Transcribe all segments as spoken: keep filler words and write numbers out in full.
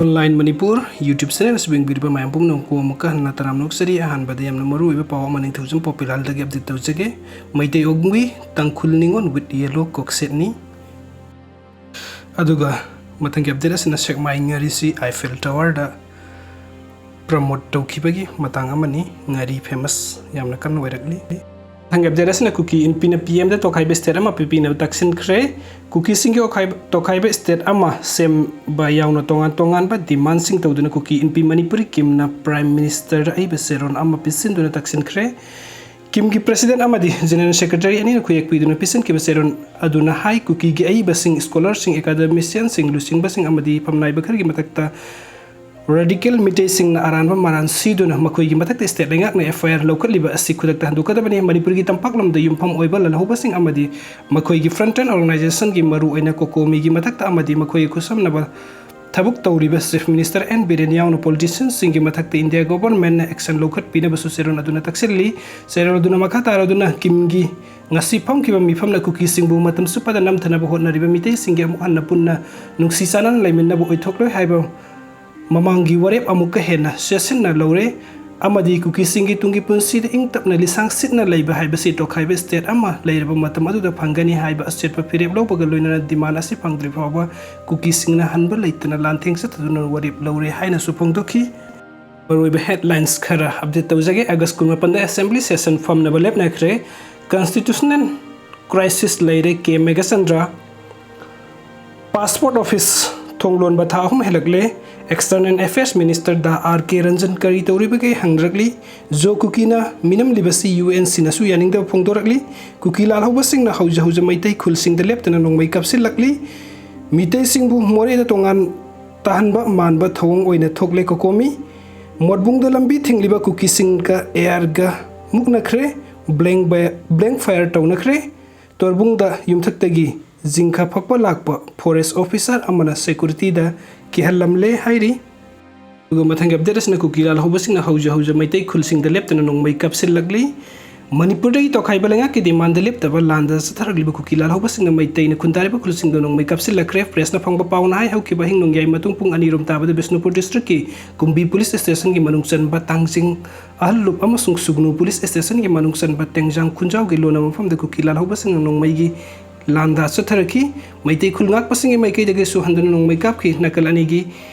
Online Manipur YouTube channel ꯑꯁꯤꯕꯨ ꯌꯦꯡꯕꯤꯔꯤꯕ ꯃꯌꯥꯝ ꯄꯨꯝꯅꯃꯛꯄꯨ ꯑꯃꯨꯛꯀ ꯍꯟꯅ ꯇꯔꯥꯝꯅ ꯑꯣꯛꯆꯔꯤ꯫ ꯑꯍꯥꯟꯕꯗ ꯌꯥꯝꯅ ꯃꯔꯨ ꯑꯣꯏꯕ ꯄꯥꯎ ꯑꯃ ꯅꯤꯡꯊꯧꯖꯝ ꯄꯣꯄꯤꯂꯥꯜꯗꯒꯤ update ꯇꯧꯖꯒꯦ꯫ ꯃꯩꯇꯩ ꯑꯣꯛꯃꯤ ꯇꯥꯡꯈꯨꯜ ꯅꯤꯉꯣꯜ with yellow ꯀꯣꯛꯁꯦꯠꯅꯤ꯫ ꯑꯗꯨꯒ ꯃꯊꯪꯒꯤ update ꯑꯁꯤꯅ ꯁꯦꯛꯃꯥꯏ ꯉꯥꯔꯤꯁꯤ Eiffel Towerꯗ promote ꯇꯧꯈꯤꯕꯒꯤ ꯃꯇꯥꯡ ꯑꯃꯅꯤ꯫ ꯉꯥꯔꯤ famous ꯌꯥꯝꯅ ꯀꯟꯅ ꯑꯣꯏꯔꯛꯂꯤ꯫ ꯃꯊꯪꯒꯤ update ꯑꯁꯤꯅ ꯀꯨꯀꯤ ꯏꯟꯄꯤꯅ P Mꯗ ꯇꯣꯈꯥꯏꯕ state ꯑꯃ ꯄꯤꯕꯤꯅꯕ ꯇꯛꯁꯤꯟꯈ꯭ꯔꯦ꯫ ꯀꯨꯀꯤꯁꯤꯡꯒꯤ ꯑꯣꯈꯥꯏꯕ-, ꯇꯣꯈꯥꯏꯕ state ꯑꯃ ꯁꯦꯝꯕ ꯌꯥꯎꯅ ꯇꯣꯉꯥꯟ ꯇꯣꯉꯥꯟꯕ demandꯁꯤꯡ ꯇꯧꯗꯨꯅ ꯀꯨꯀꯤ ꯏꯟꯄꯤ ꯃꯅꯤꯄꯨꯔꯤ ꯀꯤꯝꯅ Prime Ministerꯗ ꯑꯏꯕ ꯆꯦꯔꯣꯜ ꯑꯃ ꯄꯤꯁꯤꯟꯗꯨꯅ ꯇꯛꯁꯤꯟꯈ꯭ꯔꯦ꯫ ꯀꯤꯝꯒꯤ President ꯑꯃꯗꯤ General Secretary ꯑꯅꯤꯅ ꯈꯨꯌꯦꯛ ꯄꯤꯗꯨꯅ ꯄꯤꯁꯤꯟꯈꯤꯕ ꯆꯦꯔꯣꯜ ꯑꯗꯨꯅ ꯍꯥꯏ, ꯀꯨꯀꯤꯒꯤ ꯑꯏꯕꯁꯤꯡ, scholarꯁꯤꯡ, academicianꯁꯤꯡ, ꯂꯨꯆꯤꯡꯕꯁꯤꯡ ꯑꯃꯗꯤ ꯐꯝꯅꯥꯏꯕ ꯈꯔꯒꯤ ꯃꯊꯛꯇ radical ꯃꯤꯇꯩꯁꯤꯡꯅ ꯑꯔꯥꯟꯕ ꯃꯔꯥꯜ ꯁꯤꯗꯨꯅ ꯃꯈꯣꯏꯒꯤ ꯃꯊꯛꯇ state ꯂꯩꯉꯥꯛꯅ F I R ꯂꯧꯈꯠꯂꯤꯕ ꯑꯁꯤ ꯈꯨꯗꯛꯇ ꯍꯟꯗꯣꯛꯀꯗꯕꯅꯤ꯫ ꯃꯅꯤꯄꯨꯔꯒꯤ ꯇꯝꯄꯥꯛꯂꯝꯗ ꯌꯨꯝꯐꯝ ꯑꯣꯏꯕ ꯂꯥꯜꯍꯧꯕꯁꯤꯡ ꯑꯃꯗꯤ ꯃꯈꯣꯏꯒꯤ frontline organizationꯒꯤ ꯃꯔꯨꯑꯣꯏꯅ ꯀꯣꯀꯣꯃꯤꯒꯤ ꯃꯊꯛꯇ ꯑꯃꯗꯤ ꯃꯈꯣꯏꯒꯤ ꯈꯨꯠꯁꯝꯅꯕ ꯊꯕꯛ ꯇꯧꯔꯤꯕ Chief Minister N ꯕꯤꯔꯦꯟ ꯌꯥꯎꯅ politicianꯁꯤꯡꯒꯤ ꯃꯊꯛꯇ India governmentꯅ action ꯂꯧꯈꯠꯄꯤꯅꯕꯁꯨ ꯆꯦꯔꯣꯜ ꯑꯗꯨꯅ ꯇꯛꯁꯤꯜꯂꯤ꯫ ꯆꯦꯔꯣꯜ ꯑꯗꯨꯅ ꯃꯈꯥ ꯇꯥꯔꯗꯨꯅ ꯀꯤꯝꯒꯤ ꯉꯁꯤ ꯐꯝꯈꯤꯕ ꯃꯤꯐꯝꯅ ꯀꯨꯀꯤꯁꯤꯡꯕꯨ ꯃꯇꯝ ꯆꯨꯞꯄꯗ ꯅꯝꯊꯅꯕ ꯍꯣꯠꯅꯔꯤꯕ ꯃꯤꯇꯩꯁꯤꯡꯒꯤ ꯑꯃꯨꯛ ꯍꯟꯅ ꯄꯨꯟꯅ ꯅꯨꯡꯁꯤ ꯆꯥꯟꯅꯅ ꯂꯩꯃꯤꯟꯅꯕ ꯑꯣꯏꯊꯣꯛꯂꯣꯏ ꯍꯥꯏꯕ ꯃꯃꯥꯡꯒꯤ ꯋꯥꯔꯦꯞ ꯑꯃꯨꯛꯀ ꯍꯦꯟꯅ ꯆꯦꯠꯁꯤꯟꯅ ꯂꯧꯔꯦ ꯑꯃꯗꯤ ꯀꯨꯀꯤꯁꯤꯡꯒꯤ ꯇꯨꯡꯒꯤ ꯄꯨꯟꯁꯤꯗ ꯏꯪ ꯇꯞꯅ ꯂꯤꯁꯥꯡ ꯁꯤꯠꯅ ꯂꯩꯕ ꯍꯥꯏꯕꯁꯤ ꯇꯣꯈꯥꯏꯕ state ꯑꯃ ꯂꯩꯔꯕ ꯃꯇꯝ ꯑꯗꯨꯗ ꯐꯪꯒꯅꯤ ꯍꯥꯏꯕ ꯑꯆꯦꯠꯄ ꯐꯤꯔꯦꯞ ꯂꯧꯕꯒ ꯂꯣꯏꯅꯅ demand ꯑꯁꯤ ꯐꯪꯗ꯭ꯔꯤ ꯐꯥꯎꯕ ꯀꯨꯀꯤꯁꯤꯡꯅ ꯍꯟꯕ ꯂꯩꯇꯅ ꯂꯥꯟꯊꯦꯡ ꯆꯠꯊꯗꯨꯅ ꯋꯥꯔꯦꯞ ꯂꯧꯔꯦ ꯍꯥꯏꯅꯁꯨ ꯐꯣꯡꯗꯣꯛꯈꯤ꯫ ꯃꯔꯨꯑꯣꯏꯕ headlines ꯈꯔ update ꯇꯧꯖꯒꯦ꯫ ꯑꯥꯒꯁ ꯀꯨꯟꯃꯥꯄꯟꯗ assembly session ꯐꯝꯅꯕ ꯂꯦꯞꯅꯈ꯭ꯔꯦ꯫ Constitutional crisis ꯂꯩꯔꯦ, ꯀꯦ ꯃꯦꯘꯆꯟꯗ꯭ꯔ꯫ Passport office ꯊꯣꯡ ꯂꯣꯟꯕ ꯊꯥ ꯑꯍꯨꯝ ꯍꯦꯜꯂꯛꯂꯦ꯫ External Affairs Minister ꯗꯥ ꯑꯥꯔ ꯀꯦ ꯔꯟꯖꯟ ꯀꯔꯤ ꯇꯧꯔꯤꯕꯒꯦ ꯍꯪꯅꯔꯛꯂꯤ꯫ ꯖꯣ ꯀꯨꯀꯤꯅ ꯃꯤꯅꯝꯂꯤꯕꯁꯤ ꯌꯨ ꯑꯦꯟ ꯁꯤꯅꯁꯨ ꯌꯥꯅꯤꯡꯗꯕ ꯐꯣꯡꯗꯣꯔꯛꯂꯤ꯫ ꯀꯨꯀꯤ ꯂꯥꯜꯍꯧꯕꯁꯤꯡꯅ ꯍꯧꯖ ꯍꯧꯖ ꯃꯩꯇꯩ ꯈꯨꯜꯁꯤꯡꯗ ꯂꯦꯞꯇꯅ ꯅꯣꯡꯃꯩ ꯀꯥꯞꯁꯤꯜꯂꯛꯂꯤ꯫ ꯃꯤꯇꯩꯁꯤꯡꯕꯨ ꯃꯣꯔꯦꯗ ꯇꯣꯉꯥꯟ ꯇꯥꯍꯟꯕ ꯃꯥꯟꯕ ꯊꯧꯑꯣꯡ ꯑꯣꯏꯅ ꯊꯣꯛꯂꯦ ꯀꯣꯀꯣꯃꯤ꯫ ꯃꯣꯠꯕꯨꯡꯗ ꯂꯝꯕꯤ ꯊꯤꯡꯂꯤꯕ ꯀꯨꯀꯤꯁꯤꯡꯒ ꯑꯦ ꯑꯥꯔꯒ ꯃꯨꯛꯅꯈ꯭ꯔꯦ꯫ Blank ꯕ-, blank fire ꯇꯧꯅꯈ꯭ꯔꯦ꯫ ꯇꯣꯔꯕꯨꯡꯗ ꯌꯨꯝꯊꯛꯇꯒꯤ ꯖꯤꯡꯈ ꯐꯛꯄ ꯂꯥꯛꯄ forest officer ꯑꯃꯅ security ꯗ ꯀꯤꯍꯜꯂꯝꯂꯦ ꯍꯥꯏꯔꯤ꯫ ꯑꯗꯨꯒ ꯃꯊꯪꯒꯤ update ꯑꯁꯤꯅ ꯀꯨꯀꯤ ꯂꯥꯜꯍꯧꯕꯁꯤꯡꯅ ꯍꯧꯖ ꯍꯧꯖ ꯃꯩꯇꯩ ꯈꯨꯜꯁꯤꯡꯗ ꯂꯦꯞꯇꯅ ꯅꯣꯡꯃꯩ ꯀꯥꯞꯁꯤꯜꯂꯛꯂꯤ꯫ ꯃꯅꯤꯄꯨꯔꯗꯒꯤ ꯇꯣꯈꯥꯏꯕ ꯂꯩꯉꯥꯛꯀꯤ ꯗꯤꯃꯥꯟꯗ ꯂꯦꯞꯇꯕ ꯂꯥꯟꯗ ꯆꯠꯊꯔꯛꯂꯤꯕ ꯀꯨꯀꯤ ꯂꯥꯜꯍꯧꯕꯁꯤꯡꯅ ꯃꯩꯇꯩꯅ ꯈꯨꯟꯗꯥꯔꯤꯕ ꯈꯨꯜꯁꯤꯡꯗ ꯅꯣꯡꯃꯩ ꯀꯥꯞꯁꯤꯜꯂꯛꯈ꯭ꯔꯦ꯫ ꯄ꯭ꯔꯦꯁꯅ ꯐꯪꯕ ꯄꯥꯎꯅ ꯍꯥꯏ, ꯍꯧꯈꯤꯕ ꯑꯍꯤꯡ ꯅꯣꯡꯌꯥꯏ ꯃꯇꯨꯡ ꯄꯨꯡ ꯑꯅꯤꯔꯣꯝ ꯇꯥꯕꯗ ꯕꯤꯁꯅꯨꯄꯨꯔ ꯗꯤꯁꯇ꯭ꯔꯤꯛꯀꯤ ꯀꯨꯝꯕꯤ ꯄꯨꯂꯤꯁ ꯁ꯭ꯇꯦꯁꯟꯒꯤ ꯃꯅꯨꯡ ꯆꯟꯕ ꯇꯥꯡꯖꯤꯡ ꯑꯍꯜꯂꯨꯞ ꯑꯃꯁꯨꯡ ꯁꯨꯒꯅꯨ ꯄꯨꯂꯤꯁ ꯁ꯭ꯇꯦꯁꯟꯒꯤ ꯃꯅꯨꯡ ꯆꯟꯕ ꯇꯦꯡꯖꯥꯡ ꯈꯨꯟꯖꯥꯎꯒꯤ ꯂꯣꯟꯅ ꯃꯐꯝꯗ ꯀꯨꯀꯤ ꯂꯥꯜꯍꯧꯕꯁꯤꯡꯅ ꯅꯣꯡꯃꯩꯒꯤ ꯂꯥꯟꯗꯥ ꯆꯠꯊꯔꯛꯈꯤ꯫ ꯃꯩꯇꯩ ꯈꯨꯜ ꯉꯥꯛꯄꯁꯤꯡꯒꯤ ꯃꯥꯏꯀꯩꯗꯒꯤꯁꯨ ꯍꯟꯗꯨꯅ ꯅꯣꯡꯃꯩ ꯀꯥꯞꯈꯤ꯫ ꯅꯥꯀꯜ ꯑꯅꯤꯒꯤ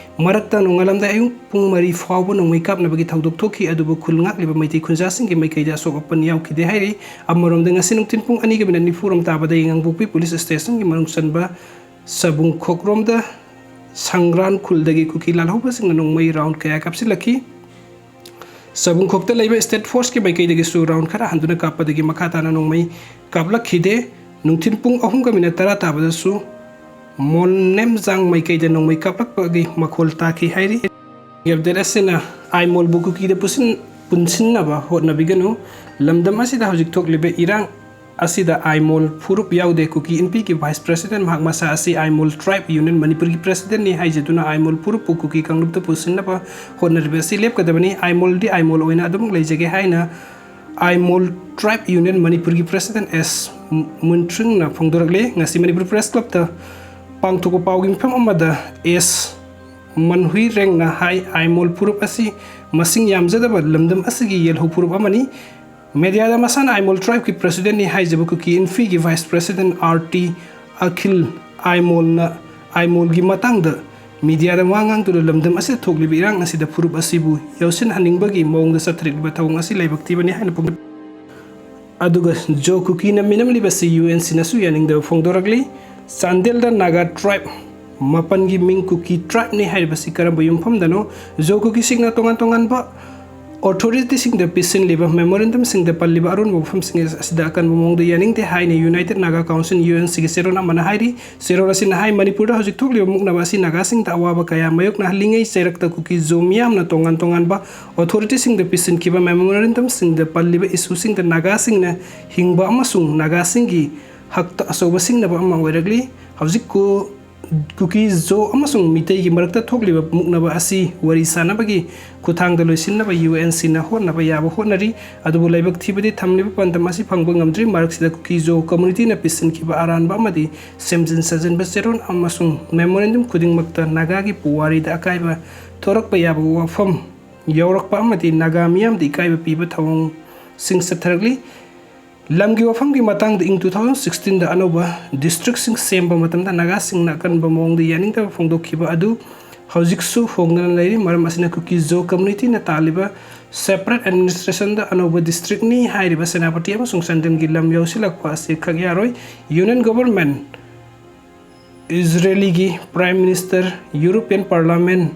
ꯃꯔꯛꯇ ꯅꯣꯡꯉꯥꯜꯂꯝꯗꯥꯏ ꯑꯌꯨꯛ ꯄꯨꯡ ꯃꯔꯤ ꯐꯥꯎꯕ ꯅꯣꯡꯃꯩ ꯀꯥꯞꯅꯕꯒꯤ ꯊꯧꯗꯣꯛ ꯊꯣꯛꯈꯤ, ꯑꯗꯨꯕꯨ ꯈꯨꯜ ꯉꯥꯛꯂꯤꯕ ꯃꯩꯇꯩ ꯈꯨꯟꯖꯥꯁꯤꯡꯒꯤ ꯃꯥꯏꯀꯩꯗ ꯑꯁꯣꯛ ꯑꯄꯟ ꯌꯥꯎꯈꯤꯗꯦ ꯍꯥꯏꯔꯤ꯫ ꯑꯃꯔꯣꯝꯗ, ꯉꯁꯤ ꯅꯨꯡꯊꯤꯜ ꯄꯨꯡ ꯑꯅꯤꯒ ꯃꯤꯅꯠ ꯅꯤꯐꯨ ꯔꯣꯝ ꯇꯥꯕꯗ ꯌꯥꯏꯉꯪꯄꯣꯛꯄꯤ ꯄꯨꯂꯤꯁ ꯁ꯭ꯇꯦꯁꯟꯒꯤ ꯃꯅꯨꯡ ꯆꯟꯕ ꯁꯕꯨꯡꯈꯣꯛꯔꯣꯝꯗ ꯁꯪꯒ꯭ꯔꯥꯟ ꯈꯨꯜꯗꯒꯤ ꯀꯨꯀꯤ ꯂꯥꯜꯍꯧꯕꯁꯤꯡꯅ ꯅꯣꯡꯃꯩ ꯔꯥꯎꯟ ꯀꯌꯥ ꯀꯥꯞꯁꯤꯜꯂꯛꯈꯤ꯫ ꯁꯕꯨꯡꯈꯣꯛꯇ ꯂꯩꯕ ꯁ꯭ꯇꯦꯠ ꯐꯣꯔꯁꯀꯤ ꯃꯥꯏꯀꯩꯗꯒꯤꯁꯨ ꯔꯥꯎꯟ ꯈꯔ ꯍꯟꯗꯨꯅ ꯀꯥꯞꯄꯗꯒꯤ ꯃꯈꯥ ꯇꯥꯅ ꯅꯣꯡꯃꯩ ꯀꯥꯞꯂꯛꯈꯤꯗꯦ꯫ ꯅꯨꯡꯊꯤꯜ ꯄꯨꯡ ꯑꯍꯨꯝꯒ ꯃꯤꯅꯠ ꯇꯔꯥ ꯇꯥꯕꯗꯁꯨ ꯃꯣꯟꯅꯦꯝꯖꯥꯡ ꯃꯥꯏꯀꯩꯗ ꯅꯣꯡꯃꯩ ꯀꯥꯞꯂꯛꯄꯒꯤ ꯃꯈꯣꯜ ꯇꯥꯈꯤ ꯍꯥꯏꯔꯤ꯫ ꯑꯞꯗꯦꯠ ꯑꯁꯤꯅ ꯑꯥꯏꯃꯣꯜꯕꯨ ꯀꯨꯀꯤꯗ ꯄꯨꯁꯤꯟ-, ꯄꯨꯟꯁꯤꯟꯅꯕ ꯍꯣꯠꯅꯕꯤꯒꯅꯨ꯫ ꯂꯝꯗꯝ ꯑꯁꯤꯗ ꯍꯧꯖꯤꯛ ꯊꯣꯛꯂꯤꯕ ꯏꯔꯥꯡ ꯑꯁꯤꯗ ꯑꯥꯏꯃꯣꯜ ꯐꯨꯔꯨꯞ ꯌꯥꯎꯗꯦ꯫ ꯀꯨꯀꯤ ꯏꯟꯐꯤꯒꯤ ꯚꯥꯏꯁ ꯄ꯭ꯔꯦꯁꯤꯗꯦꯟ ꯃꯍꯥꯛ ꯃꯁꯥ ꯑꯁꯤ ꯑꯥꯏꯃꯣꯜ ꯇ꯭ꯔꯥꯏꯕ ꯌꯨꯅꯤꯌꯟ ꯃꯅꯤꯄꯨꯔꯒꯤ ꯄ꯭ꯔꯦꯁꯤꯗꯦꯟꯅꯤ ꯍꯥꯏꯖꯗꯨꯅ ꯑꯥꯏꯃꯣꯜ ꯐꯨꯔꯨꯞꯄꯨ ꯀꯨꯀꯤ ꯀꯥꯡꯂꯨꯞꯇ ꯄꯨꯁꯤꯟꯅꯕ ꯍꯣꯠꯅꯔꯤꯕ ꯑꯁꯤ ꯂꯦꯞꯀꯗꯕꯅꯤ꯫ ꯑꯥꯏꯃꯣꯜꯗꯤ ꯑꯥꯏꯃꯣꯜ ꯑꯣꯏꯅ ꯑꯗꯨꯃꯛ ꯂꯩꯖꯒꯦ ꯍꯥꯏꯅ ꯑꯥꯏꯃꯣꯜ ꯇ꯭ꯔꯥꯏꯕ ꯌꯨꯅꯤꯌꯟ ꯃꯅꯤꯄꯨꯔꯒꯤ ꯄ꯭ꯔꯦꯁꯤꯗꯦꯟ ꯑꯦꯁ ꯃꯨꯟꯇ꯭ꯔꯤꯡꯅ ꯐꯣꯡꯗꯣꯔꯛꯂꯦ꯫ ꯉꯁꯤ ꯃꯅꯤꯄꯨꯔ ꯄ꯭ꯔꯦꯁ ꯀ꯭ꯂꯕꯇ ꯄꯥꯡꯊꯣꯛꯄ ꯄꯥꯎꯒꯤ ꯃꯤꯐꯝ ꯑꯃꯗ ꯑꯦꯁ ꯃꯟꯍꯨꯏ ꯔꯦꯡꯅ ꯍꯥꯏ, ꯑꯥꯏꯃꯣꯜ ꯐꯨꯔꯨꯞ ꯑꯁꯤ ꯃꯁꯤꯡ ꯌꯥꯝꯖꯗꯕ ꯂꯝꯗꯝ ꯑꯁꯤꯒꯤ ꯌꯦꯜꯍꯧ ꯐꯨꯔꯨꯞ ꯑꯃꯅꯤ꯫ ꯃꯦꯗꯤꯌꯥꯗ ꯃꯁꯥꯅ ꯑꯥꯏꯃꯣꯜ ꯇ꯭ꯔꯥꯏꯕꯀꯤ ꯄ꯭ꯔꯦꯁꯤꯗꯦꯟꯅꯤ ꯍꯥꯏꯖꯕ ꯀꯨꯀꯤ ꯏꯟꯐꯤꯒꯤ ꯚꯥꯏꯁ ꯄ꯭ꯔꯦꯁꯤꯗꯦꯟ ꯑꯥꯔ ꯇꯤ ꯑꯈꯤꯜ ꯑꯥꯏꯃꯣꯜꯅ ꯑꯥꯏꯃꯣꯜꯒꯤ ꯃꯇꯥꯡꯗ ꯃꯤꯗꯤꯌꯥꯗ ꯋꯥ ꯉꯥꯡꯗꯨꯅ ꯂꯝꯗꯝ ꯑꯁꯤꯗ ꯊꯣꯛꯂꯤꯕ ꯏꯔꯥꯡ ꯑꯁꯤꯗ ꯐꯨꯔꯨꯞ ꯑꯁꯤꯕꯨ ꯌꯥꯎꯁꯤꯟꯍꯟꯅꯤꯡꯕꯒꯤ ꯃꯑꯣꯡꯗ ꯆꯠꯊꯔꯛꯂꯤꯕ ꯊꯧꯑꯣꯡ ꯑꯁꯤ ꯂꯥꯏꯕꯛ ꯊꯤꯕꯅꯤ ꯍꯥꯏꯅ ꯐꯣꯡꯗꯣꯛ-, ꯑꯗꯨꯒ ꯖꯣ ꯀꯨꯀꯤꯅ ꯃꯤꯅꯝꯂꯤꯕ ꯑꯁꯤ ꯌꯨ ꯑꯦꯟ ꯁꯤꯅꯁꯨ ꯌꯥꯅꯤꯡꯗꯕ ꯐꯣꯡꯗꯣꯔꯛꯂꯤ꯫ ꯆꯥꯟꯗꯦꯜꯗ ꯅꯥꯒꯥ ꯇ꯭ꯔꯥꯏꯕ ꯃꯥꯄꯟꯒꯤ ꯃꯤꯡ ꯀꯨꯀꯤ ꯇ꯭ꯔꯥꯏꯕꯅꯤ ꯍꯥꯏꯔꯤꯕꯁꯤ ꯀꯔꯝꯕ ꯌꯨꯝꯐꯝꯗꯅꯣ? ꯖꯣ ꯀꯨꯀꯤꯁꯤꯡꯅ ꯇꯣꯉꯥꯟ ꯇꯣꯉꯥꯟꯕ ꯑꯣꯊꯣꯔꯤꯇꯤꯁꯤꯡꯗ ꯄꯤꯁꯤꯜꯂꯤꯕ ꯃꯦꯃꯣꯔꯦꯟꯗꯝꯁꯤꯡꯗ ꯄꯜꯂꯤꯕ ꯑꯔꯣꯟꯕ ꯋꯥꯐꯝꯁꯤꯡ ꯑꯁꯤꯗ ꯑꯀꯟꯕ ꯃꯑꯣꯡꯗ ꯌꯥꯅꯤꯡꯗꯦ ꯍꯥꯏꯅ united Naga council, U N ꯁꯤꯒꯤ ꯆꯦꯔꯣꯜ ꯑꯃꯅ ꯍꯥꯏꯔꯤ꯫ ꯆꯦꯔꯣꯜ ꯑꯁꯤꯅ ꯍꯥꯏ, ꯃꯅꯤꯄꯨꯔꯗ ꯍꯧꯖꯤꯛ ꯊꯣꯛꯂꯤꯕ ꯃꯨꯛꯅꯕ ꯑꯁꯤ ꯅꯥꯒꯥꯁꯤꯡꯗ ꯑꯋꯥꯕ ꯀꯌꯥ ꯃꯥꯌꯣꯛꯅꯍꯜꯂꯤꯉꯩ ꯆꯩꯔꯛꯇ ꯀꯨꯀꯤ ꯖꯣ ꯃꯤꯌꯥꯝꯅ ꯇꯣꯉꯥꯟ ꯇꯣꯉꯥꯟꯕ ꯑꯣꯊꯣꯔꯤꯇꯤꯁꯤꯡꯗ ꯄꯤꯁꯤꯟꯈꯤꯕ ꯃꯦꯃꯣꯔꯦꯟꯗꯝꯁꯤꯡꯗ ꯄꯜꯂꯤꯕ ꯏꯁꯨꯁꯤꯡꯗ ꯅꯥꯒꯥꯁꯤꯡꯅ ꯍꯤꯡꯕ ꯑꯃꯁꯨꯡ ꯅꯥꯒꯥꯁꯤꯡꯒꯤ ꯍꯛꯇ ꯑꯆꯧꯕ ꯁꯤꯡꯅꯕ ꯑꯃ ꯑꯣꯏꯔꯛꯂꯤ꯫ ꯍꯧꯖꯤꯛ ꯀꯨ-, ꯀꯨꯀꯤ ꯖꯣ ꯑꯃꯁꯨꯡ ꯃꯤꯇꯩꯒꯤ ꯃꯔꯛꯇ ꯊꯣꯛꯂꯤꯕ ꯃꯨꯛꯅꯕ ꯑꯁꯤ ꯋꯥꯔꯤ ꯁꯥꯅꯕꯒꯤ ꯈꯨꯠꯊꯥꯡꯗ ꯂꯣꯏꯁꯤꯟꯅꯕ ꯌꯨ ꯑꯦꯟ ꯁꯤꯅ ꯍꯣꯠꯅꯕ ꯌꯥꯕ ꯍꯣꯠꯅꯔꯤ꯫ ꯑꯗꯨꯕꯨ ꯂꯥꯏꯕꯛ ꯊꯤꯕꯗꯤ ꯊꯝꯂꯤꯕ ꯄꯥꯟꯗꯝ ꯑꯁꯤ ꯐꯪꯕ ꯉꯝꯗ꯭ꯔꯤ꯫ ꯃꯔꯛꯁꯤꯗ ꯀꯨꯀꯤ ꯖꯣ ꯀꯝꯃꯨꯅꯤꯇꯤꯅ ꯄꯤꯁꯤꯟꯈꯤꯕ ꯑꯔꯥꯟꯕ ꯑꯃꯗꯤ ꯁꯦꯝꯖꯤꯟ ꯁꯥꯖꯤꯟꯕ ꯆꯦꯔꯣꯜ ꯑꯃꯁꯨꯡ ꯃꯦꯃꯣꯔꯦꯟꯗꯝ ꯈꯨꯗꯤꯡꯃꯛꯇ ꯅꯥꯒꯥꯒꯤ ꯄꯨꯋꯥꯔꯤꯗ ꯑꯀꯥꯏꯕ ꯊꯣꯔꯛꯄ ꯌꯥꯕ ꯋꯥꯐꯝ ꯌꯥꯎꯔꯛꯄ ꯑꯃꯗꯤ ꯅꯥꯒꯥ ꯃꯤꯌꯥꯝꯗ ꯏꯀꯥꯏꯕ ꯄꯤꯕ ꯊꯧꯑꯣꯡꯁꯤꯡ ꯆꯠꯊꯔꯛꯂꯤ꯫ ꯂꯝꯒꯤ ꯋꯥꯐꯝꯒꯤ ꯃꯇꯥꯡꯗ ꯏꯪ two thousand sixteen ꯗ ꯑꯅꯧꯕ ꯗꯤꯁꯇ꯭ꯔꯤꯛꯁꯤꯡ ꯁꯦꯝꯕ ꯃꯇꯝꯗ ꯅꯥꯒꯥꯁꯤꯡꯅ ꯑꯀꯟꯕ ꯃꯑꯣꯡꯗ ꯌꯥꯅꯤꯡꯗꯕ ꯐꯣꯡꯗꯣꯛꯈꯤꯕ ꯑꯗꯨ ꯍꯧꯖꯤꯛꯁꯨ ꯍꯣꯡꯗꯅ ꯂꯩꯔꯤ꯫ ꯃꯔꯝ ꯑꯁꯤꯅ ꯀꯨꯀꯤ ꯖꯣ ꯀꯝꯃꯨꯅꯤꯇꯤꯅ ꯇꯥꯜꯂꯤꯕ ꯁꯦꯄꯔꯦꯠ ꯑꯦꯗꯃꯤꯅꯤꯁꯇ꯭ꯔꯦꯁꯟꯗ ꯑꯅꯧꯕ ꯗꯤꯁꯇ꯭ꯔꯤꯛꯅꯤ ꯍꯥꯏꯔꯤꯕ ꯁꯦꯅꯥꯄꯇꯤ ꯑꯃꯁꯨꯡ ꯆꯥꯟꯗꯦꯜꯒꯤ ꯂꯝ ꯌꯧꯁꯤꯜꯂꯛꯄ ꯑꯁꯤ ꯈꯛ ꯌꯥꯔꯣꯏ꯫ ꯌꯨꯅꯤꯌꯟ ꯒꯣꯚꯔꯟꯃꯦꯟꯠ, ꯏꯖꯔꯦꯂꯤꯒꯤ prime minister, European parliament,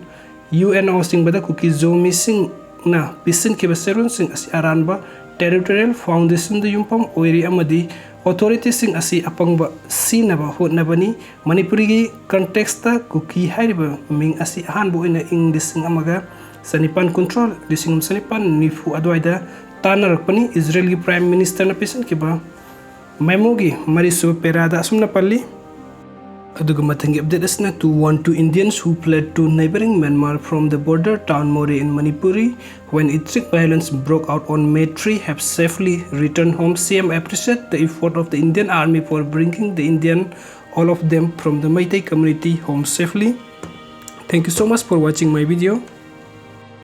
U N O ꯆꯤꯡꯕꯗ ꯀꯨꯀꯤ ꯖꯣ ꯃꯤꯁꯤꯡꯅ ꯄꯤꯁꯤꯟꯈꯤꯕ ꯆꯦꯔꯣꯜꯁꯤꯡ ꯑꯁꯤ ꯑꯔꯥꯟꯕ ꯇꯦꯔꯤꯇꯣꯔꯤꯌꯦꯜ ꯐꯥꯎꯟꯗꯦꯁꯟꯗ ꯌꯨꯝꯐꯝ ꯑꯣꯏꯔꯤ ꯑꯃꯗꯤ ꯑꯣꯊꯣꯔꯤꯇꯤꯁꯤꯡ ꯑꯁꯤ ꯑꯄꯪꯕ ꯁꯤꯅꯕ ꯍꯣꯠꯅꯕꯅꯤ꯫ ꯃꯅꯤꯄꯨꯔꯤꯒꯤ ꯀꯟꯇꯦꯛꯁꯇ ꯀꯨꯀꯤ ꯍꯥꯏꯔꯤꯕ ꯃꯤꯡ ꯑꯁꯤ ꯑꯍꯥꯟꯕ ꯑꯣꯏꯅ ꯏꯪ ꯂꯤꯁꯤꯡ ꯑꯃꯒ ꯆꯅꯤꯄꯥꯟ ꯀꯨꯟꯊ꯭ꯔꯥ, ꯂꯤꯁꯤꯡ ꯑꯃ ꯆꯅꯤꯄꯥꯟ ꯅꯤꯐꯨ ꯑꯗꯨꯋꯥꯏꯗ ꯇꯥꯟꯅꯔꯛꯄꯅꯤ꯫ ꯏꯖꯔꯦꯜꯒꯤ ꯄ꯭ꯔꯥꯏꯝ ꯃꯤꯅꯤꯁꯇꯔꯅ ꯄꯤꯁꯤꯟꯈꯤꯕ ꯃꯦꯃꯣꯒꯤ ꯃꯔꯤꯁꯨꯕ ꯄꯦꯔꯥꯗ ꯑꯁꯨꯝꯅ ꯄꯜꯂꯤ꯫ ꯑꯗꯨꯒ ꯃꯊꯪꯒꯤ ꯑꯞꯗꯦꯠ ꯑꯁꯤꯅ two one two Indians who fled to neighboring Myanmar from the border town Moreh in Manipuri when ethnic violence broke out on May three have safely returned home. C M appreciate the effort of the Indian Army for bringing the Indian, all of them from the Meitei community, home safely. Thank you so much for watching my video.